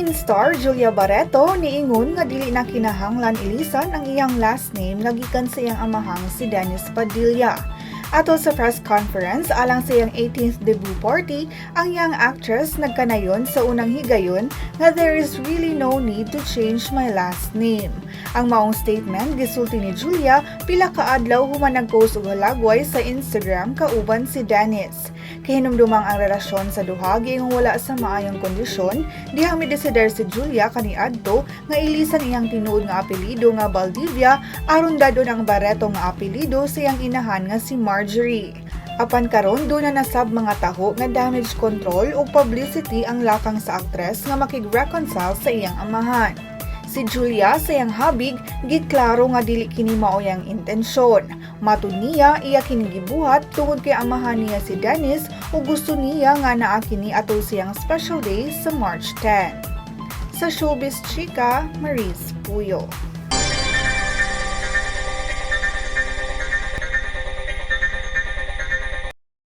Teen star Julia Barretto niingon nga dili na kinahanglan ilisan ang iyang last name nga gikan sa iyang amahang si Dennis Padilla. Atol sa press conference alang sa iyang 18th debut party, ang iyang actress nagkanayon sa unang higayon nga "There is really no need to change my last name." Ang maong statement gisulti ni Julia pila ka adlaw human nag-post og halagway sa Instagram kauban si Dennis. Kahinumdumang ang relasyon sa duha giingong wala sa maayong kondisyon, dihang midesider si Julia kaniadto nga ilisan iyang tinuod nga apelyido nga Valdivia aron dad-on ang Barretto nga apelyido sa iyang inahan nga si Marjorie. Apan karon duna na sab mga taho nga damage control ug publicity ang lakang sa aktres nga makig-reconcile sa iyang amahan. Si Julia sa iyang habig giklaro nga dili kini mao iyang intensyon. Matud niya, iya kini gibuhat tungod kay amahan niya si Dennis ug gusto niya nga naa kini atol siyang special day sa March 10. Sa Showbiz Chika, Maris Puyo.